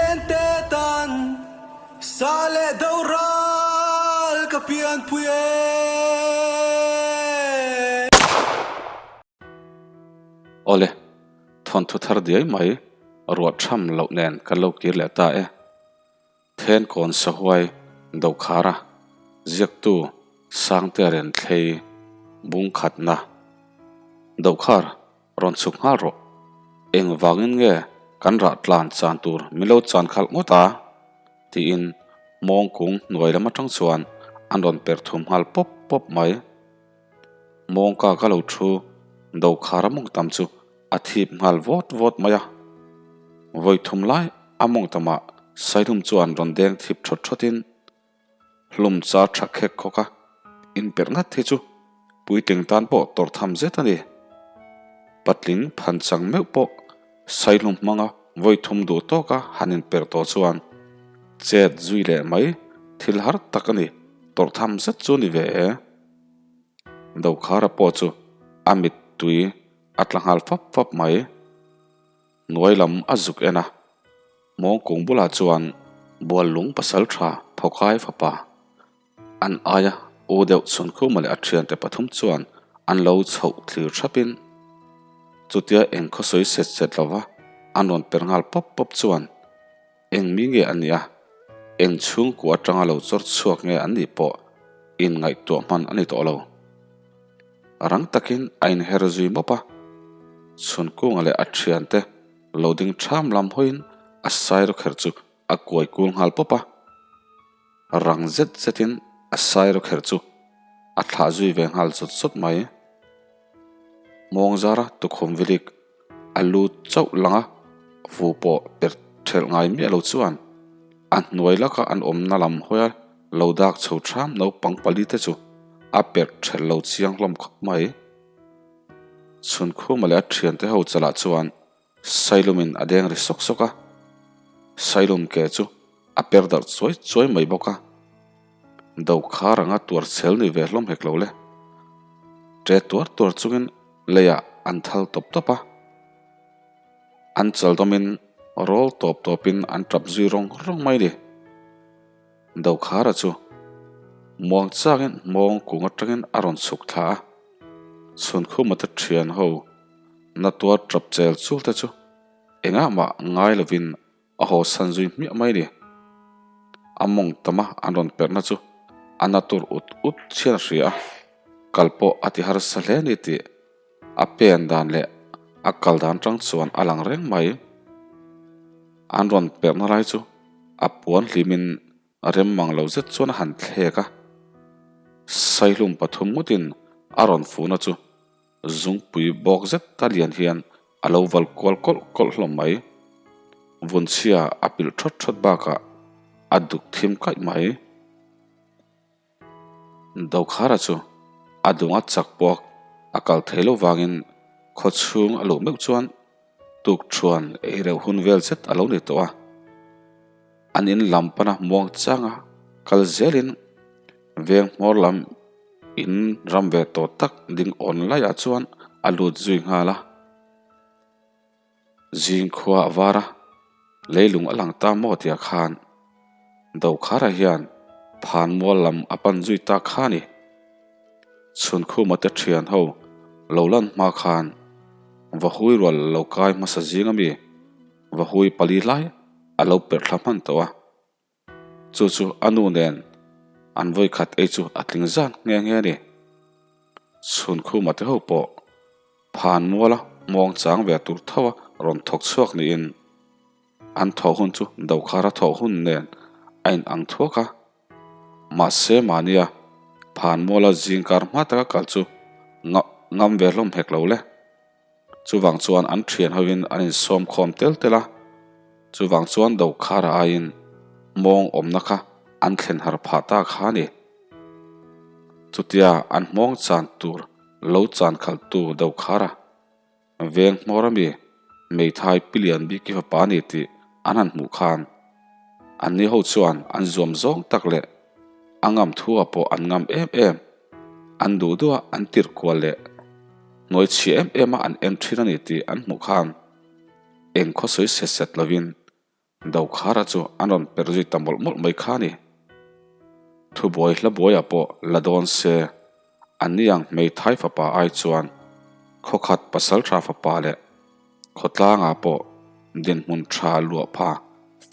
Lente tan sa leh do ral ka pianpui e. Awle, thawnthu thar diai mai ruah tham loh nen kan lo kir leh ta e. Thenkawn Sahuai Dokhara ziaktu Sangte Renthlei bungkhatna Dokhar rawn chhuk nghal rawh. Engvangin nge kan rah tlan chan tur min lo chan khalh ngawt a? tiin mawng kung hnuai lam atang chuan an rawn per thum nghal pawp pawp mai. Mawngka ka lo thu Dokhara mawng tam chu a thip nghal vawt vawt mai a. Vawi thum lai a mawng tamah Saihlum chuan rawn deng thip thawt thawtin hlum char tha khek khawk a, inperh ngat hi chu puitling tan pawh tawrh tham zet a ni. Patling phan chang meuh pawh Saihlum hmanga vawi thum duh tawka han inperh tawh chuan chet zui leh mai thil har tak a ni, tawrh tham zet chu ni ve e. Dokhara pawh chu a mittui a tla nghal fap fap mai. Hnuai lam a zuk en a, Mawngkung bulah chuan Buallung pasal tha Phawkai fapa an aia u deuh Chhunkhuma leh a thiante pathum chuan an lo chhoh thlir thapin chutia eng khawsawi set set lova an rawn per nghal pawp pawp chuan Eng mi nge an nih a? Eng chhungkua atanga lo chawr chhuak nge an nih pawh inngaihtuah hman a ni tawh lo. Rang takin a inher zui mawp a, Chhunkunga leh a thiante lo ding ṭham lam hawiin a sairawkherh chu a kuai kul nghal pawp a. Rang zet zetin a sairawkherh chu a thlah zui ve nghal zawt zawt mai. Mawngzara tukhum vilik a lu chauh langa fu pawh per thelh ngai miah lo chuan a hnuai laka an awmna lam hawia lo dak chho ṭham naupang pali te chu a perh thelh lo chiang hlawm khawp mai. Chhunkhuma leh a ṭhiante ho chalah chuan Sailumin a deng ri sawk sawk a, Sailum ke chu a per darh chuai chuai mai bawk a. Dokhar anga tuar chhel ni ve hlawm hek lo le. Ṭe tuar tuar chungin leiah an thal tawp tawp a. An chal dawmin rawl tawp tawpin an ṭap zui rawng rawng mai ni. Dokhara chu muang changin mawng kung aṭangin a rawn chhuk thla a. Chhunkhuma te ṭhian ho na tuar ṭap chel chul te chu engah mah ngai lovin a haw san zui hmiah mai ni. A mawng tama an rawn perhna chu a na tur ut ut chhian a hria a, kal pawh a ti harsa hle ni tih a pen dan leh a kal dan tang chuan a lang reng mai. An rawn perhna lai chu a puan hlimin rem mang lo zet chuan a han thlek a, Saihlum pathum ngawtin a rawn fuhna chu Zungpui bawk zet ta lian hian a lo val kual kawlh kawlh hlawm mai. Vunchhia a pilh thawt thawt bakah a duk thim kaih mai. Dokhara chu a dunga chak pawh a kal thei lo vangin khaw chhung a luh meuh chuan tukṭhuan ei reuh hun vel zet a lo ni tawh a. An in lam pana muang changa kal zelin veng hmawr lam in ram ve tawh tak ding awn laiah chuan a lut zui nghal a. Zing khua a var a, leilung a lang ta maw tia khan Dokhara hian phan mual lam a pan zui ta kha a ni. Chhunkhuma te thian ho lo lan hma khan Vahui rual lo kai hmasa zing ami Vahui pali lai a lo perh thla hman tawh a. Chu chu a nu nen an vawi khat ei chu a tling zan nghe nghe a ni. Chhunkhuma te ho pawh phan muala hmawng chang ve tur tho a rawn thawk chhuak niin an thaw hun chu Dokhara thaw hun nen a in ang thuak a. Mahse mahnia phan muala zingkar hma taka kal chu ngam ve hlawm hek lo le. Chuvang chuan an thian hovin an insawm khawm tel tel a, chuvang chuan Dokhara aiin mawng awmna kha an thlen har phah ta kha a ni. Chutia an hmawng chan tur lo chan khalhtu Dokhara veng hmawr ami Meithai Pilian Biki fapa a ni tih an han hmuh khan anni ho chuan an zuam zawng tak leh a ngam thu ah pawh an ngam em em. An duh duh a an tirh kual leh hnuai chhia em em a an en thin a ni tih an hmuh khan eng khaw sawi set set lovin Dokhara chu an rawn per zui ta mawlh mawlh mai kha a ni. Thubuai hlabuaiah pawh la dawn se, an ni ang hmeithai fapa ai chuan khawkhat pasaltha fapa leh khawtlangah pawh dinhmun tha luah pha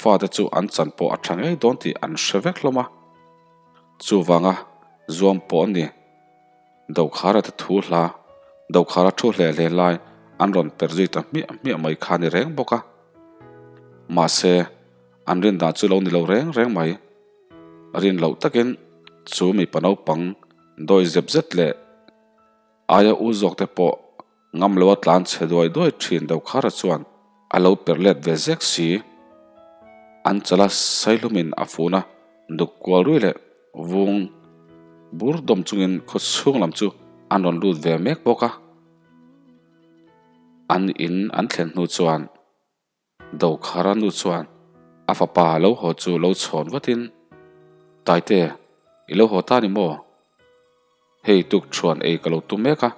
fate chu an chan pawh a tha ngei dawn tih an hre vek hlawm a. Chuvanga zuam pawh an ni. Dokhara te thu hla, Dokhara thu hle hle lai an rawn per zui ta hmiah hmiah mai kha a ni reng bawk a. Mahse, an rin dan chu lo ni lo reng reng mai. Rin loh takin chu mipa naupang dawi zep zet leh aia u zawk te pawh ngam loa tlan chhe duai duai thin Dokhara chuan a lo per let ve zek si. An chala saihlumin a fun a, duk kual rui leh vung bur dawm chungin khaw chhung lam chu an rawn lut ve mek bawk a. An in an thlen hnu chuan Dokhara nu chuan a fapa lo haw chu lo chhawn vatin, Taite, i lo haw ta ni maw? Hei tuk thuan ei ka lo tum mek a,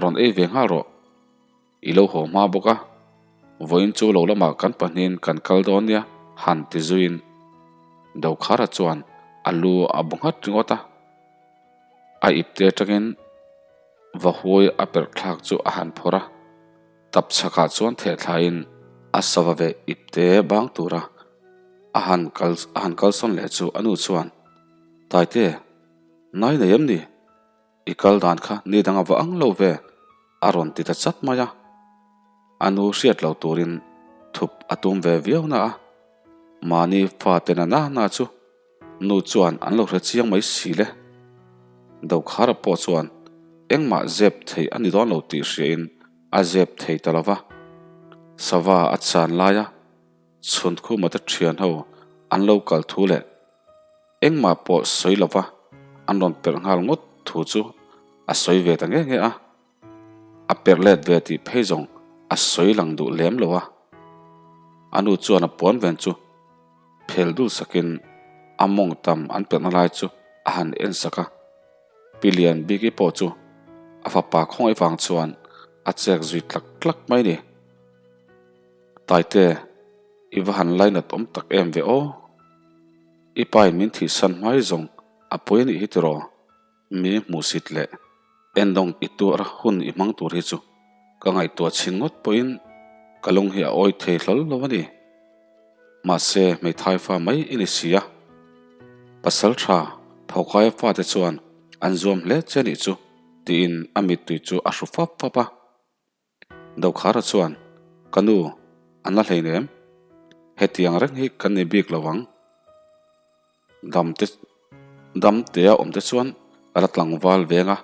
rawn ei ve nghal rawh. I lo haw hma bawk a, vawiin chu lo lamah kan pahnihin kan kal dawn nia han ti zuiin Dokhara chuan a lu a bu nghat ringawt a. A ipte atangin vahuai a perh thlak chu a han phawrh a. Tap chhakah chuan thehthlaiin a sava ve ipte bang tura a han kal a han kalsawn leh chu a nu chuan, Taite, nai nei em ni? I kal dan kha ni dang a va ang lo ve, a rawn ti ta chat mai a. A nu hriat lo turin thup a tum ve viau na a, mahni fate na na na chu Nu chuan an lo hre chiang mai si le. Dokhara pawh chuan engmah zep thei a ni dawn lo tih hriain a zep thei ta lo va. Sava a chan laia chhunkhuma te thian ho an lo kal thu leh engmah pawh sawi lo va an rawn perh nghal ngawt thu chu a sawi ve ta nge nge a. A perh let ve tih phei zawng a sawi lang duh lem lo a. A nu chuan a puan ven chu phel dul sakin a mawng tam an perhna lai chu a han en sak a. Pi Lian Biki pawh chu a fapa khawngaih vang chuan a chek zui tlak tlak mai ni. Taite, i va han lainat awm tak em ve aw. I pain min thihsan hmai zawng a pawi a nih hi tiraw? Mi hmuhsit leh endawng i tuar hun i hmang tur hi chu ka ngaihtuah chhin ngawt pawhin ka lung hi a awi thei hlawl lo a ni. Mahse, hmeithai fa mai i ni si a. Pasal tha Phawkaia fate chuan an zuam hle che nih chu tiin a mittui chu a hru fap fap a. Dokhara chuan, Ka nu, an la hleinem. Hetiang reng hi kan ni bik lo ang. Damte damtea awmte chuan ka la tlangval veng a,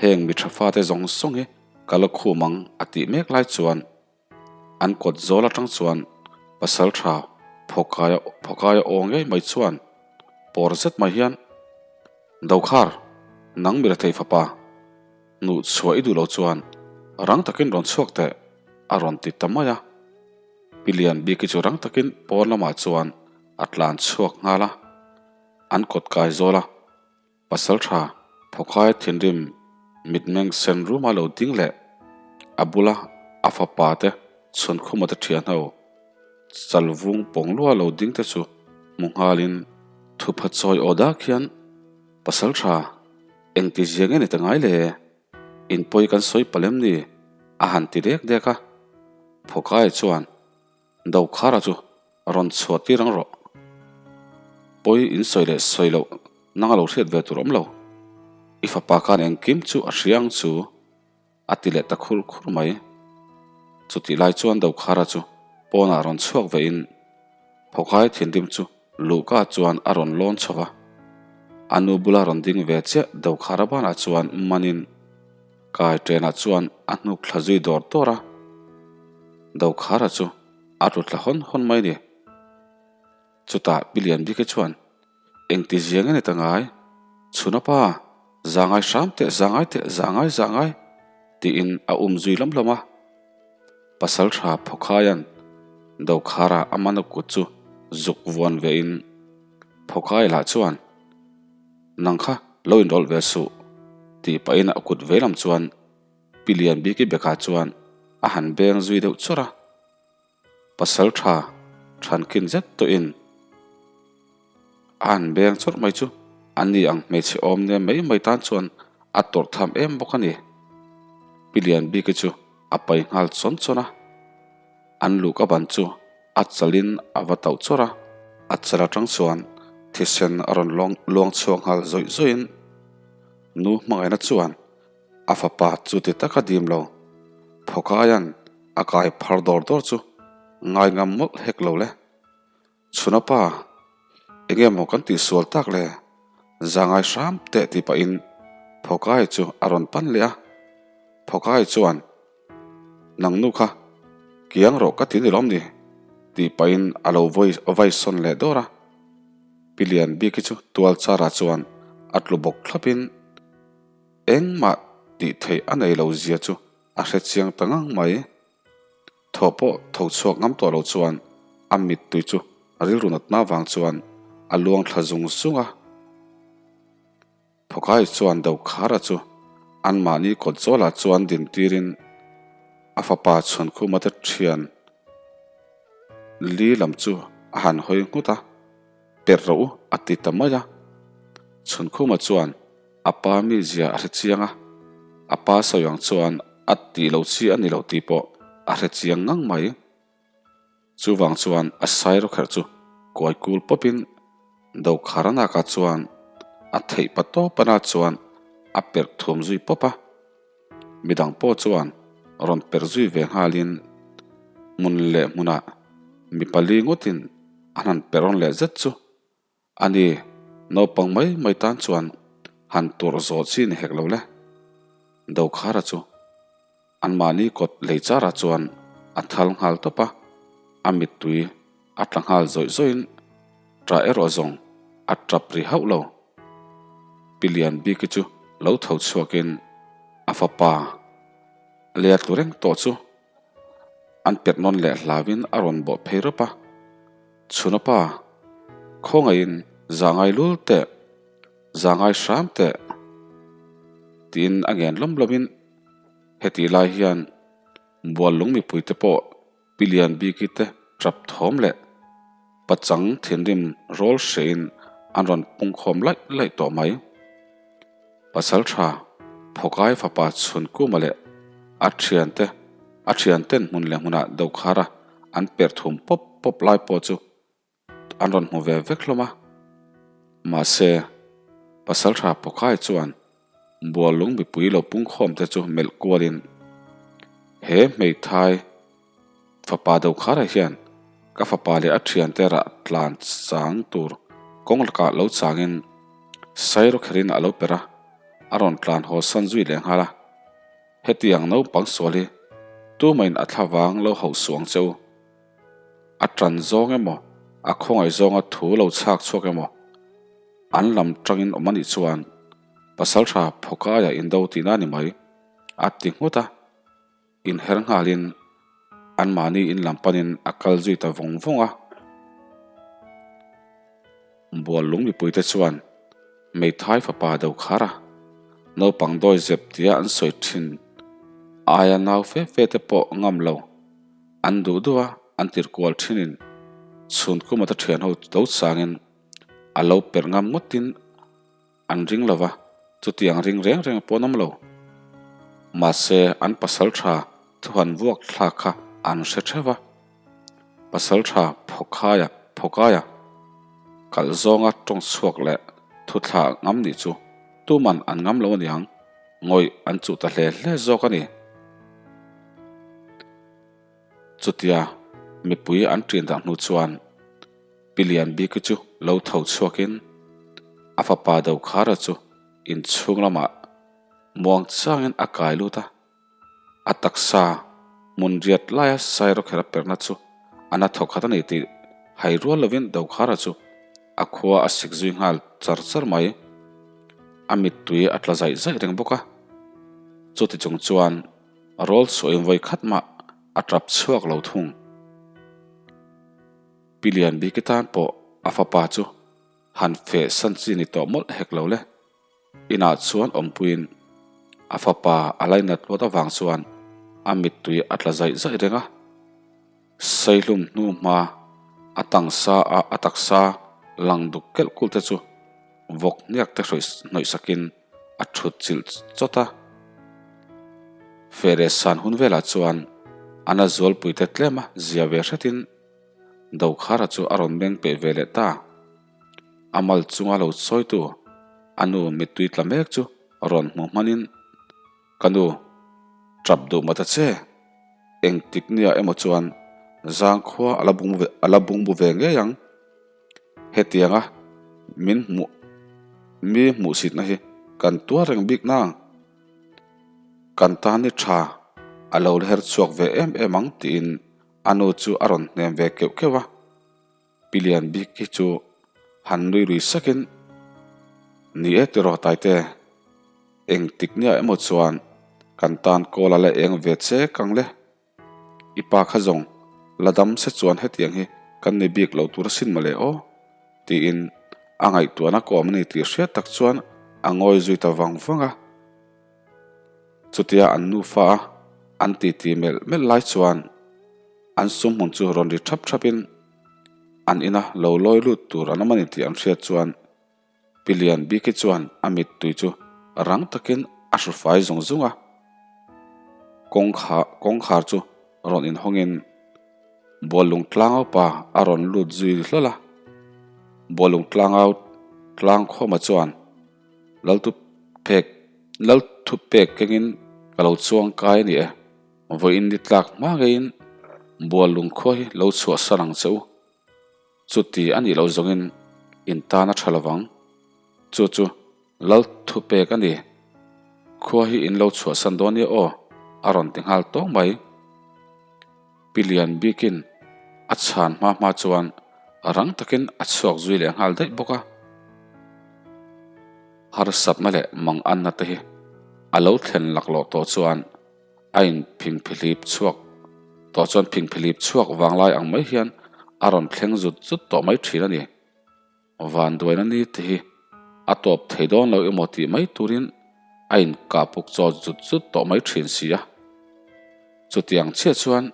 heng mi tha fate zawng zawng hi ka la khum ang a tih mek lai chuan an kawt zawl atang chuan pasal tha phawkaia phawkaia aw ngei mai chuan pawr zet mai hian, Dokhar, nang mi rethei fapa, Hnuh chhuah i duh loh chuan rang takin rawn chhuak teh a rawn ti ta mai a. Pi Lian Biki chu rang takin pawn lamah chuan a tlan chhuak nghal a, an kawt kai zawl a. Pasal tha Phawkhaia thinrim mitmeng sen ruma lo ding leh a bula a fapa te chhunkhuma te thian ho chalvung pawng lua lo ding te chu hmu nghalin thupha chawi aw dak hian Pasal tha, engti zia nge ni ta ngai le? In pawi kan sawi palh em ni? a han ti dek dek a. Phawkai chuan, Dokhara chu rawn chhuah tir ang rawh. Pawi in sawi leh sawi loh nang a lo hriat ve tur awm lo. I fapa khan engkim chu a hria ang chu, a ti leh ta khur khur mai. Chutih lai chuan Dokhara chu pawnah rawn chhuak vein Phawkai thinrim chu Luhka chuan a rawn lawn chho va. A nu bula rawn ding ve chiah Dokhara banah chuan manin kai ṭenah chuan a hnuk thla zui dawr dawr a. Dokhara chu a tlu thla hawn hawn mai ni. Chutah Pi Lianbiki chuan Engti zia nge ni ta ngai? Chhuna pa, za ngai hram teh, za ngai teh, za ngai, za ngai, tiin a um zui lam lam a. Pasal tha Phawkhaia'n Dokhara a man a kut chu zuk vuan vein Phawkhai lah chuan, Nang kha lo inrawlh ve suh, tih pahin a kut veilam chuan Pi Lianbiki bekah chuan a han beng zui deuh chawrh a. Pasal tha Thankin zet tawhin a han beng chawrh mai chu a ni ang hmeichhe awm nem mai mai tan chuan a tawrh tham em bawk a ni. Pi Lianbiki chu a pai nghal chawn chawn a, an luhka ban chu a chalin a va tauh chawrh a, a chal atang chuan thisen a rawn luang chhuak nghal zawih zawihin nu hmangaihna chuan A fapa chu ti taka dim lo. Phawkaia'n a kai phar dawr dawr chu ngai ngam mawlh hek lo le. Chhuna pa, enge maw kan tihsual tak le? Zangai hram teh tih pahin Phawkai chu a rawn pan leh a. Phawkai chuan, Nang nu kha kiang rawh ka ti ni lawm ni? tih pahin a lo vai sawn leh dawr a. Pi Lianbiki chu tual charah chuan a tlu bawk thlapin, Engmah tih theih a nei lo zia chu a hre chiang ta ngang mai. Thaw pawh tho chhuak ngam tawh lo chuan a mittui chu rilru natna vang chuan a luang thla zung zung a. Phawkai chuan Dokhara chu anmahni kawt zawlah chuan din tirin a fapa Chhuankhuma te thian li lam chu a han hawi nghut a, Perh rawh u a ti ta mai a. Chhuankhuma chuan A pa mizia a hre chiang a, a pa sawi ang chuan a tih lo chi a ni lo tih pawh a hre chiang ngang mai. Chuvang chuan a sairo kherh chu kuai kul pawpin Dokharanaka chuan a theih pa tawpana chuan a perh thuam zui pawp a. Midang pawh chuan rawn perh zui ve nghalin hmun leh hmunah mi pali ngawtin an han perh rawn leh zet chu A ni, naupang mai mai tan chuan han tur zawh chi ni hek lo le. Dokhara chu anmahni kawt lei charah chuan a thal nghal tawp a, a mittui a tla nghal zawih zawihin ṭah erawh zawng a ṭap ri hauh lo. Pi Lianbiki chu lo tho chhuakin a fapa leh a tlu reng tawh chu An pet nawn leh hlauin a rawn bawh phei rawp a, Chhuna pa, khawngaihin za ngai lul teh, za ngai hram teh, tiin a ngen lawm lawmin hetih lai hian Buallung mipuite pawh Pi Lianbiki te tap thawm leh pachang thinrim rawl hrehin an rawn pungkhawm laih laih tawh mai. Pasal tha Phawkai fapa Chhunkuma leh a thiante a thianten hmun leh hmunah Dokhara an perh thum pawp pawp lai pawh chu an rawn hmu ve vek hlawm a. Mahse, Pasal tha Phawkai chuan Buallung mipui lo pungkhawm te chu melh kualin he hmeithai Fapa Dokhara hian ka fapa leh a thiante rah tlan chang tur kawng lakah lo changin Sairo kherin a lo per a, a rawn tlan haw san zui leh nghal a. Hetiang naupang sual hi tumahin a thla vang lo hauh suh ang che u. A tan zawng emaw, a khawngaih zawnga thu lo chhak chhuak emaw, an lam tangin awm a nih chuan Pasaltha Phawkaia indo tihna a ni mai, a ti nghut a. Inher nghalin anmahni in lam panin a kal zui ta vawng vawng a. Buallung mipuite chuan Meithai fapa Dokhara, naupang dawi zep tia an sawi thin aia nau fe fe te pawh ngam lo, an duh duh a, an tirhkual thinin chhunkum ata thian ho lo changin a lo perh ngam ngawtin An ring lo va, chutiang ring reng reng pawh an awm lo. Mahse, an pasal tha thuhan vuak thlak kha an hre theuh va. Pasal tha Phawkhaia, Phawkaia, kalh zawnga tawng chhuak leh thuthla ngam nih chu tuman an ngam lo aniang, ngawih an chuh ta hle hle zawk a ni. Chutia mipui an ṭin dah hnu chuan Pi Lianbiki chu lo tho chhuakin a fapa Dokhara chu inchhung lamah muang changin a kai lut a, a taksa hmun riat laia Sairawkherh a perhna chu a na thawk khat a ni tih hai rual lovin Dokhara chu a khua a sik zui nghal char char mai. A mittui a tla zaih zaih reng bawk a, chuti chung chuan rawl chhuahin vawi khat mah a tap chhuak lo thung. Pi Lianbiki tan pawh a fapa chu han feh san chi ni tawh mawlh hek lo le. Inah chuan awmpuiin a fapa a lainat luat avang chuan a mittui a tla zaih zaih reng a. Saihlum hnu hma A tangsa a a taksa lang duk kelh kulh te chu vawk hniak te hnawih sakin a thut chilh chawt a. Feh leh san hun velah chuan a na zualpui te tlem a zia ve hretin Dokhara chu a rawn meng peh ve leh ta. A mal chunga lo sawitu a nu mittui tla mek chu rawn hmu hmanin, Ka nu, tap duh mah ta che, engtik nia emaw chuan zangkhua a la bung a la bungbu ve ngei ang. Hetianga min hmuh mi hmuhsitna hi kan tuar reng bik nang. Kan tan ni tha a lo her chhuak ve em em ang tiin a nu chu a rawn hnem ve keuh keuh a. Pi Lian bik hi chu han nui lui sakin, Ni e tiraw Taite, engtik nia emaw chuan kan tan kawl a la eng ve che kang le. I pa kha zawng la dam se chuan hetiang hi kan ni bik lo tur asin mawle aw, tiin a ngaihtuahna kawm a ni tih hriat tak chuan a ngawi zui ta vang vang a. Chutia an nufa a an titi melh melh lai chuan an sumhmun chu rawn ri thap thap in an ina lo lawi lut tur an awm a ni tih an hriat chuan Pi Lian Biki chuan a mittui chu rang takin a hru fai zung zung a. Kawngkhar kawngkhar chu rawn inhawngin Buallung tlangau pa a rawn lut zui hlawl a. Buallung tlangau tlangkhawma chuan Laltu phek Lalthu pek kengin ka lo chuang kai a ni e. Vawiin ni tlak hma ngeiin Buallung khua hi lo chhuahsan ang che u. Chuti a nih loh zawngin in tan a tha lovang. Chu chu Lal thu pek a ni. Khua hi in lo chhuahsan dawn nia aw, a rawn ti nghal tawng mai. Pi Lian bikin a chhan hma hma chuan rang takin a chhuak zui leh nghal daih bawk a. Harsatna leh manganna te hi a lo thlen laklawh tawh chuan a in phingphihlip chhuak tawh chuan phingphihlip chhuak vanglai ang mai hian a rawn thleng zut zut tawh mai thin a ni. Vanduaina ni te hi a tawp thei dawn lo emaw tih mai turin a inkah puk chawt zut zut tawh mai thin si a. Chutiang chiah chuan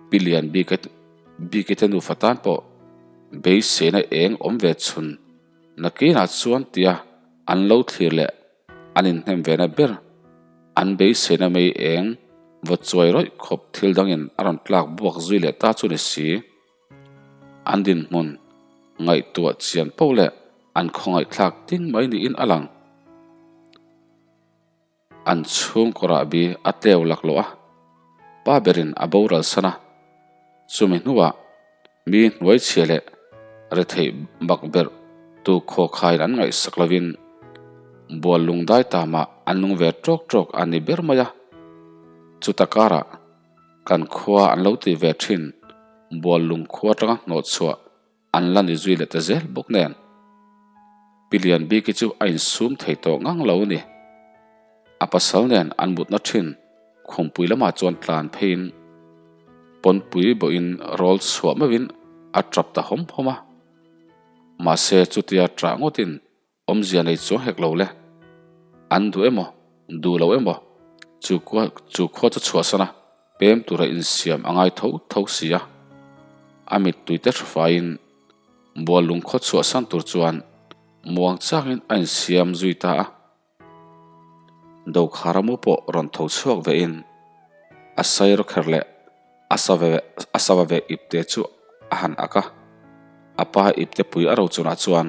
Pi Lian Biki te nufa tan pawh beiseina eng awm ve chhun nakinah chuan tia an lo thlir leh an inhnem vena ber an beiseina mei eng vaw chuai rawih khawp thil dangin a rawn tlak buak zui leh ta chu ni si. An dinhmun ngaihtuah chian poh leh an khawngaihthlak ting mai niin a lang. An chhungkaw rahbi a tleu laklawh a, pa berin a boral san a, chumi hnuah mi hnuaichhia leh retheih bak berh tu khawkhaiin an ngaihsak lovin bual lungdai tamah an nung ve tawk tawk a ni ber mai a, chuta karah Kan khua an lo ti ve thin, Buallung khua atanga hnawh chhuah an la ni zui leh ta zel bawk nen. Pi Lian Biki chu a insum thei tawh ngang lo a ni. A pasal nen an mutna thin khumpui lamah chuan tlan pheiin pawnpui bawhin rawl chhuah meuhin a tap ta hawm hawm a. Mahse chutia ṭah ngawtin Awmzia nei chuang hek lo le. An duh emaw, duh lo emaw, chu khua chu khua chu chhuahsan a, pem tura insiam a ngai tho tho si a. A mittui te hrufaiin Buallung khaw chhuahsan tur chuan muang changin a insiam zui ta a. Dokhara mu pawh rawn tho chhuak vein a sairawkher leh a a sava ve ipte chu a han ak a. A pa ipte pui a rochunah chuan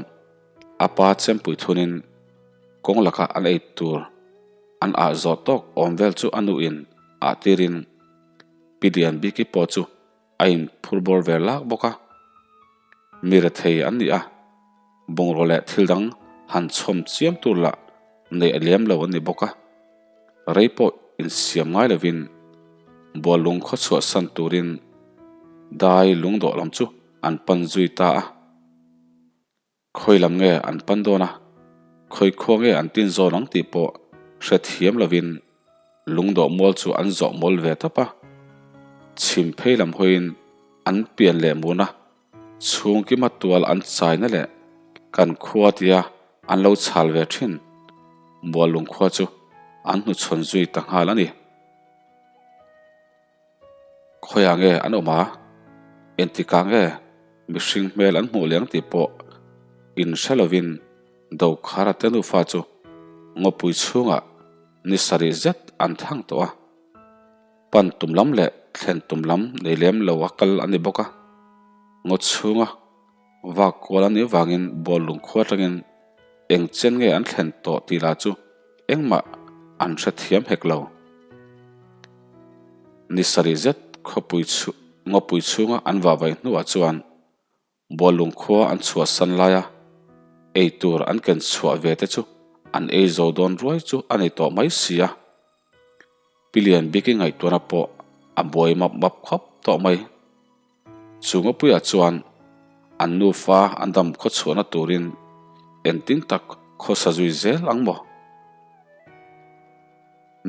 A pa chempui thunin kawng lakah an ei tur an ah zawh tawk awm vel chu a nuin ah tirin Pi Lian Biki pawh chu a inphur bawr ve lak bawk a. Mi rethei an ni a, bungraw leh thil dang han chhawm chiam tur lah neih a liam lo an ni bawk a. Rei pawh insiam ngai lovin Buallung khaw chhuahsan turin dai lungdawh lam chu an pan zui ta a. Khawi lam nge an pan dawn a, khawi khua nge an tin zawn ang tih pawh hre thiam lovin lungdawh mual chu an zawh mawl ve tawp a. Chhim phei lam hawiin an pian leh mun a, chhungkima tual an chaina leh kan khua tia an lo chhal ve thin Muallung khua chu an hnuchhawn zui ta nghal a ni. Khawiah nge an awm a? Engtikah nge? mihring hmel an hmuh leng tih pawh inhre lovin Dokhara te nufa chu ngawpui chhungah ni sarih zet an thang tawh a. Pan tum lam leh thlen tum lam nei lem lo a kal a ni bawk a. Ngaw chhunga vak kual a nih vangin bual lungkhua atangin eng chen nge an thlen tawh tih lah chu engmah an hrethiam hek lo. Ni sarih zet khawpui ngawpui chhunga an vahvaih hnuah chuan bual lungkhua an chhuahsan laia ei tur an ken chhuah ve te chu an ei zo dawn ruai chu a ni tawh mai si a. Pi Lian Biki ngaihtuahna pawh a buai map map khawp tawh mai. Chu Ngapuia chuan an nufa an dam khaw chhuahna turin engtin tak khawsa zui zel ang maw?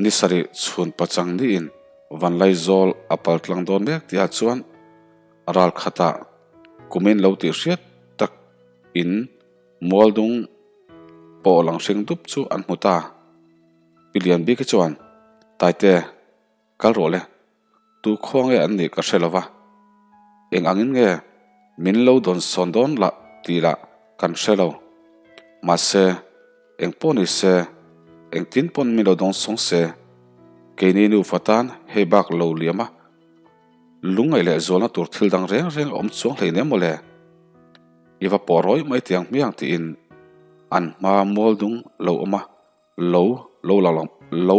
Ni sarih chhun pachang niin Vanlaizawl a pal tlang dawn mek tihah chuan ral khatah kumin lo tih hriat tak in mualdung pawh lang hring dup chu an hmu ta. Pi Lian bik hi chuan Taite kal rawh le. Tu khaw nge an nih ka hre lo va, eng angin nge min lo dawn sawn dawn lah tih lah kan hre lo. Mahse, eng pawh ni se, engtin pawn min lo dawng sawng se, keini nufa tan hei bak lo liam a, lungngaih leh zualna tur thil dang reng reng a awm chuang hlei nem mawle. I va pawh rawih mai tiang hmiang tiin an hma mual dung lo awm a. Lo, lo lang lo,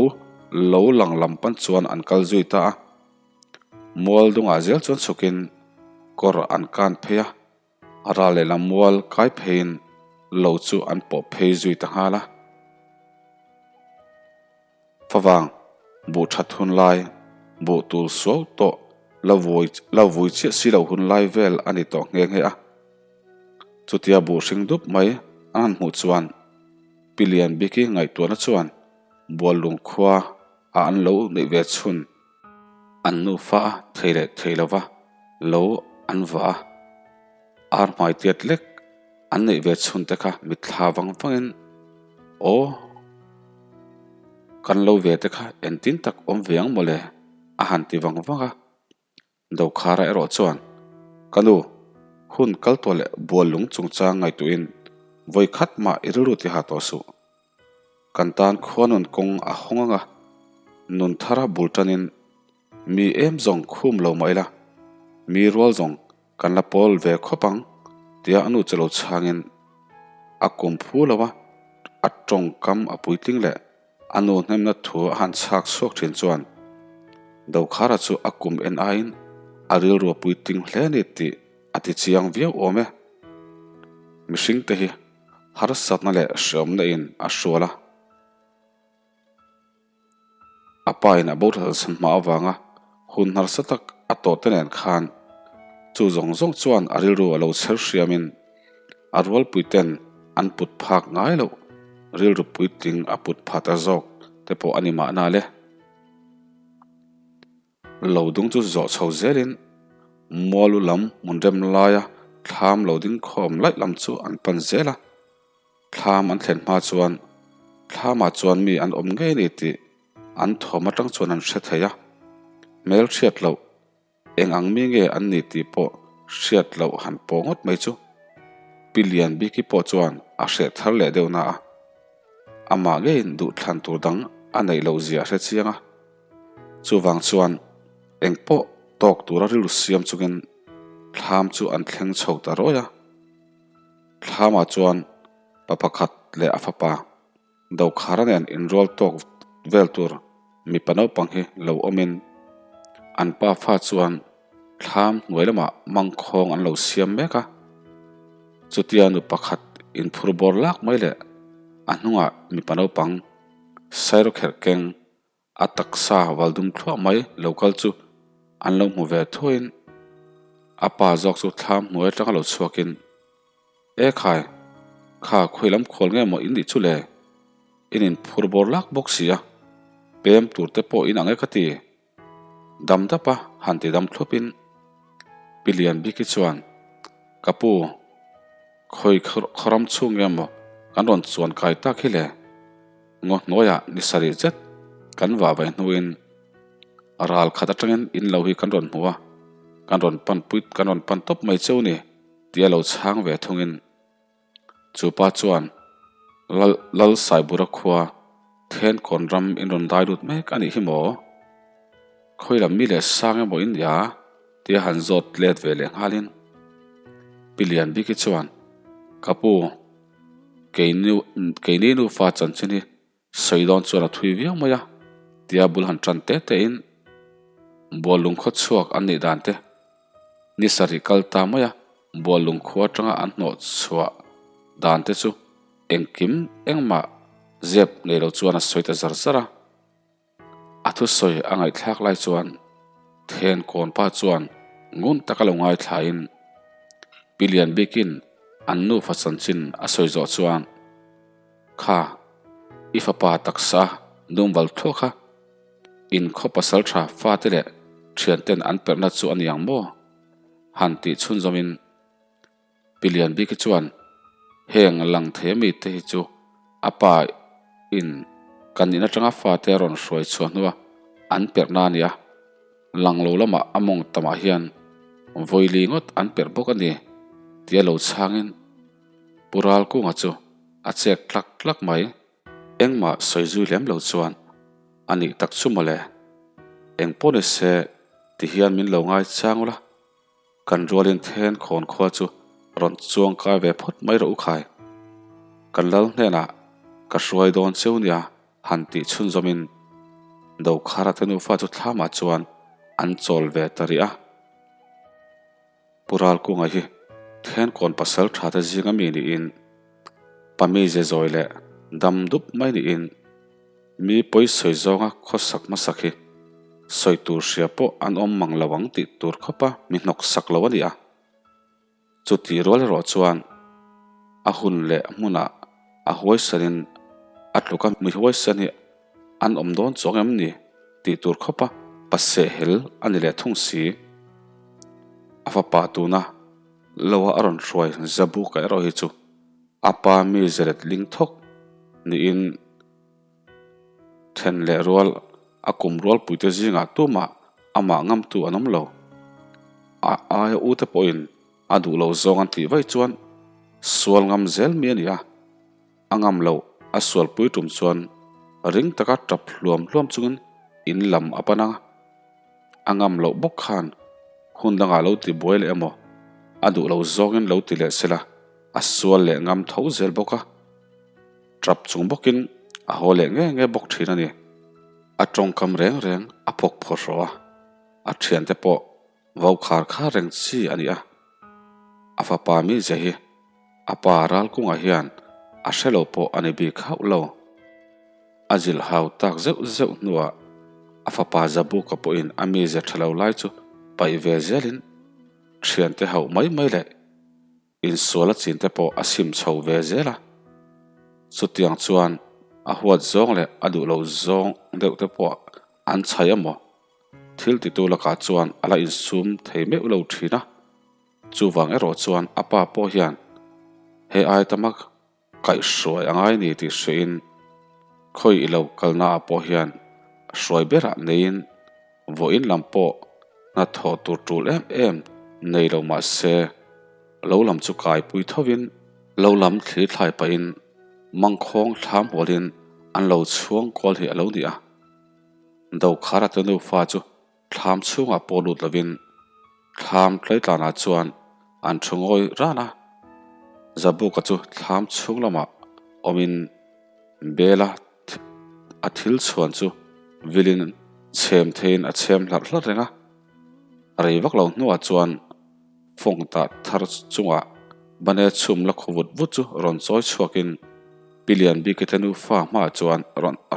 lo lang lam pan chuan an kal zui ta a. Mual dungah zel chuan chhukin kawr an kan phei a, a ral lehlam mual kai pheiin lo chu an pawh phei zui ta nghal a. Favang, buh that hun lai, buh tul suau tawh la vui la vui chiah si lo hun lai vel a ni tawh nghe nghe a. Chutia buh hring dup mai an han hmuh chuan Pi Lian Biki ngaihtuahna chuan Buallung khua a an lo neih ve chhun. An nufa a thei leh thei lova lo an vah a, ar hmai tiat lek an neih ve chhun te kha mitthla vang vangin aw kan lo ve te kha engtin tak awm ve ang mawle a han ti vang vang a. Dokhara erawh chuan, Ka nu, hun kal tawh leh bual lung chungchang ngaihtuahin vawi khat mah i rilru ti ha tawh suh. Kan tan khua nun kawng a hawng ang a, nun thara bul tanin mi em zawng khum lo mah ila, mi rual zawng kan la pawl ve khawp ang tia a nu che lo chhangin a kum phu lo a, a tawngkam a puitling leh A nu hnemna thu a han chhak chhuak thin chuan Dokhara chu a kum en aiin a rilru a puitling hle a ni tih a ti chiang viau awm e. Mihringte hi harsatna leh hreawmna in a hrual a, a pa in a boral chhan hma avanga hun harsa tak a tawh te nen khan chu zawng zawng chuan a rilru a lo chher hriamin A rualpuiten an put phak ngai loh rilru puitling a put pha ta zawk te pawh a ni mahna le. Lo dung chu zawh chho zelin Mualu lam hmun rem laia thlam lo ding khawm laih lam chu an pan zel a. Thlam an thlen hma chuan thlamah chuan mi an awm ngei ni tih an thawm atang chuan an hre thei a, hmel hriat loh Eng ang mi nge an ni tih pawh hriat loh han pawh ngawt mai chu. Pi Lian Biki pawh chuan a hreh thar leh deuh na a, amah ngeiin duhthlan tur dang a neih loh zia a hre chiang a. Chuvang chuan eng pawh tawk tura rilru siam chungin thlam chu an thleng chho ta rawi a. Thlamah chuan pa pakhat leh a fapa Dokhara nen inrual tawk vel tur mipa naupang hi lo awmin an pa fa chuan thlam hnuai lamah mangkhawng an lo siam mek a. Chutia nu pakhat inphur bawr lak mai leh a hnungah mipa naupang sairawkherh keng A taksa valdum thluah mai lo kal chu an lo hmu ve thuaiin a pa zawk chu thlam hnuai atanga lo chhuakin, E khai, kha khawi lam khual nge maw in nih chu le? In inphur bawr lak bawk si a, pem tur te pawh in ang e ka ti. Dam dap a han ti dam thluapin Pi Lian Biki chuan, Ka pu, khawi khawram chhung nge maw kan rawn chuan kai tak hi le? Ngaw hnuaiah ni sarih zet kan vah ve hnuin ral khat atangin in lo hi kan rawn hmu a, kan rawn pan pui kan rawn pan tawp mai cheu ni. Tia lo chhang ve thungin chu pa chuan Lal Lal Saibura khua Thenkawn ram in rawn dai lut mek a nih hi maw? Khawi lam mi leh sang emaw in nia? Tia han zawt let ve leh nghalin Pi Lianbiki chuan Ka pu, keini nufa chanchin hi Sawi dawn chuan a thui viau mai a, tia bul han tan te te in Buallung khaw chhuak an nih dan te ni sarih kal ta mai a, Buallung khua atanga an hnawh chhuah dan te chu engkim engmah zep nei lo chuan a sawi ta zar zar a. A thusawi a ngaihthlak lai chuan then kawnpa chuan ngun taka lo ngaithlain Pi Lianbikin an nufa chanchin a sawi zawh chuan Kha, i fapa taksa dungval thuak kha in khaw pasal tha fate leh thianten an perhna chu a ni ang maw? han tih chhunzawmin Pi Lianbiki chuan heng lang thei ami te hi chu a pa in kan in atanga fate a rawn hruai chhuah hnua an perhna a ni a, lang lo lamah a mawng tamah hian vawili ngawt an perh bawk a ni tia lo chhangin Pu Ralkunga chu a chek tlak tlak mai. Engmah sawi zui lem lo chuan a nih tak chu mawle, eng pawh ni se ti hian min lo ngai chang ula, Kan rualin then khawn khua chu rawn chuang kai ve phawt mai rawh u khai. Kan lal hnenah ka hruai dawn cheu nia han tih chhunzawmin Dokhara te nufa chu thlamah chuan an chawl ve ta rih a. Pu Ralkunga hi Thenkawn pasal tha te zinga mi niin Pami ze zawi leh dam dup mai niin Mi pawi sawi zawnga khawsak hmasak hi sawi tur hria pawh an awm mang lo ang tih tur khawpa mi hnawk sak lo a ni a. Chutih rual erawh chuan a hun leh hmunah a huaisanin a tluka mi huaisan hi an awm dawn chuang em ni tih tur khawpa pasehhel a ni leh thung si. A fapa tuna loa a rawn hruai Zabuka erawh hi chu A pa mi zeret ling thawk niin then leh rual a kum rualpuite zingah tumah amah ngamtu an awm lo. A aia ute pawhin a duh lo zawng an tih vaih chuan sual ngam zel mi a ni a, a ngam loh a sualpui tum chuan ring taka tap hluam hluam chungin in lam a pan a. A ngam loh bawk khan hun dangah lo ti buai leh emaw, a duh lo zawngin lo ti leh sela a sual leh ngam tho zel bawk a. Tap chung bawkin a haw leh nge nge bawk thin a ni. A tawngkam reng reng a phawk phawrh rawh a, a thiante pawh vau khar khar reng chi a ni a. A fapa mizia hi a pa Ralkungah hian a hre lo pawh a ni bik hauh lo. A zilh hau tak zeuh zeuh hnuah a fapa Zabuka pawhin a mizia tha lo lai chu paih ve zelin thiante hauh mai mai leh insual a chinte pawh a sim chho ve zel a. Chutiang chuan a huat zawng leh a duh lo zawng deuh te pawh an chhai emaw thil titu lakah chuan a la insum thei meuh lo thin a. Chuvang erawh chuan a pa pawh hian he ai tama Kaihhruai a ngai ni tih hriain khawi i lo kalnaah pawh hian hruai berah neiin vawiin lam pawh hnathawh tur tul em em nei lo mah se lo lam chu kaipui thovin lo lam thli thlai pahin mangkhawng thlam hualin an lo chhuang kual hi a lo ni a. Dokhara te nufa chu Thlam chhungah pawh lut lovin thlam tlaitlanah chuan an thu ngawi ran a. Zabuka chu thlam chhung lamah awmin bela a thil chhuan chu vilin chhem theiin a chhem hlarh hlarh reng a. Rei vak lo hnuah chuan fawng tah thar chungah bane chhum la khaw vut vut chu rawn chawi chhuakin Pi Lianbiki te nufa hmaah chuan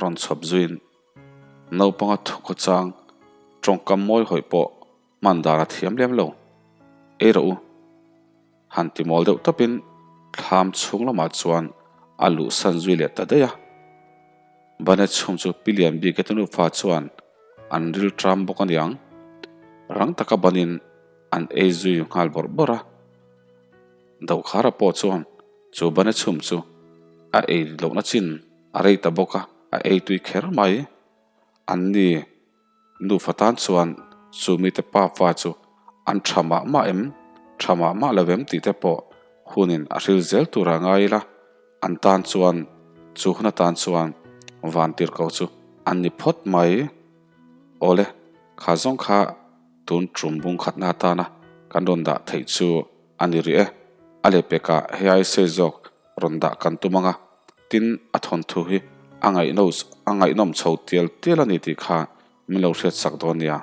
rawn chhawp zuiin Naupanga thukhaw chang tawngkam mawi hawih pawh hman dan a thiam lem lo. Ei rawh u. Han ti mawl deuh tawpin thlam chhung lamah chuan a luh san zui leh ta daih a. Bane chhum chu Pi Lianbike te nufa chuan an ril tram bawk a niang. Rang taka banin an ei zui nghal bawrh bawrh a. Dokhara pawh chuan chu bane chhum chu a ei lohna chin A rei ta bawk a, a ei tui kher mai. An ni nufa tan chuan chu mite pa fa chu an tha mah mah em? Tha mah mah lo em tih te pawh hunin a hril zel tur a ngai ila, an tan chuan chu hun atan chuan vantirhko chu an ni phawt mai. Awle, kha zawng kha tun tum bung khatna atana kan rawn dah theih chu a ni rih e. A lehpekah hei ai sei zawk rawn dah kan tum ang a, tin a thawnthu hi a ngaihnawm chho tial tial a ni tih kha min lo hriatsak dawn nia.